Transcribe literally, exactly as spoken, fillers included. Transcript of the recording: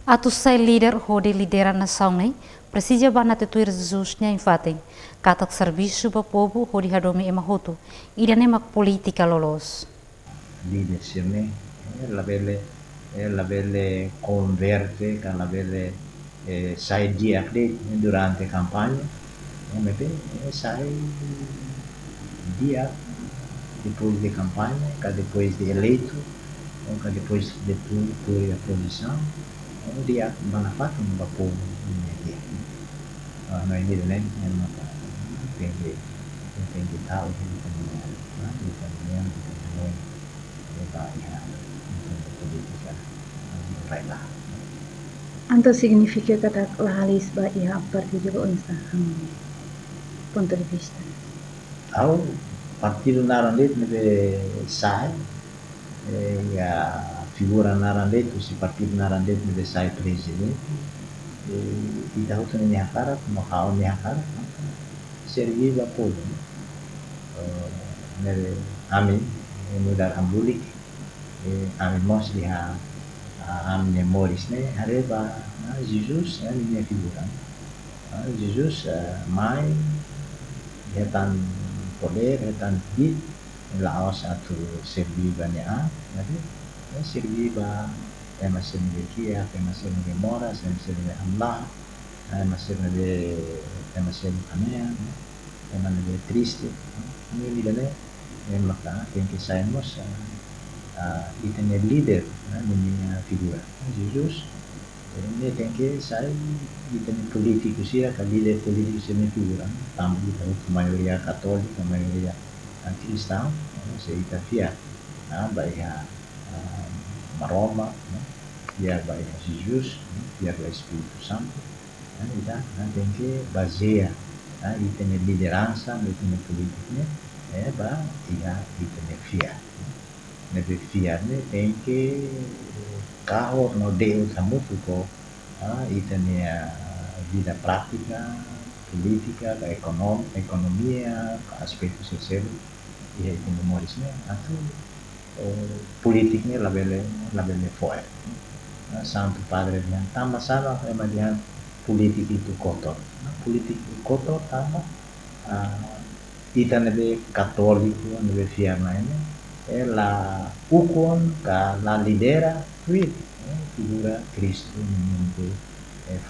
Atu sai líder hodi lidera nasaun ne'e, presiza ba Na'i Tuir Jesus nia infatin, katak servisu ba povu hodi hadomi ema hotu, ida-ne'e mak polítika loloos. Líder sira-ne'e, eh, labele, eh, labele konverte, ka labele, eh, sai di'ak de'it durante kampaña. Ne'ebé, eh, sai di'ak depois de kampaña, ka depois de eleitu, ou ka depois de tuir, tuir a pozisaun, ou di'ak ba nafatin ba povu nia di'ak. Ah, no ini dene, eh, maka, tenke, tenke ta'uk, tenke, ah, tenke, tenke, ba iha, tenke polítika, ah, rai laran. Entaun signifika katak la halis ba iha partidu ka oinsá, hmm, pontu de vista? Ha'u, partidu naran de'it ne'ebé sai, eh, iha figura naran de'it, husi partidu naran de'it ne'ebé sai prezidente, eh, ita hotu nia hakarak, no ha'u-nia hakarak, no, serví ba povu, eh, ne'ebé ami, eh, nu'udar hambulik, eh, ami mós iha, ah, ami-nia moris ne'e haree ba, ah, Jesus, eh, ninia figura. Ah, Jesus, eh, mai, hetan podér, hetan kbiit, la'ós atu serví ba nia an, maibé, eh, serví ba ema sira ne'ebé kiak, ema sira ne'ebé moras, ema sira ne'ebé hamlaha, ema sira ne'ebé, ema sira ne'ebé kanean, ema ne'ebé triste. Ami ida-ne'e, eh, maka tenke sai mós, ah, ah, ita-nia líder, ah, ninia figura. Jesus, eh, ne'e tenke sai ita-nia polítiku sira, ka líder polítiku sira-nia figura. Tanba ita hotu maioria katólika, maioria, ah, kristaun, eh, se ita fiar, ah, ba iha, ah, Maromak, eh, fiar ba iha Jesus, eh, fiar ba Espíritu Santu, eh, ita, eh, tenke bazeia, eh, ita-nia lideransa, ita-nia polítika ne'e, eh, ba iha ita-nia fiar. Ne'ebé fiar ne'e tenke kahur no de'ut hamutuk ho, ah, ita-nia vida prátika, polítika, ka ekonom-, ekonomia, ka aspetu sira seluk iha ita-nia moris ne'e, atu, eh, polítika ne'e labele, labele fo'er. Ah, Santu Padre dehan, tanba sá mak ema dehan polítika itu kotor? Ah, polítika itu kotor tanba, ah, ita ne'ebé katóliku, ne'ebé fiar Na'i ne'e, eh, la ukun ka la lidera tuir, eh, figura Kristu ninia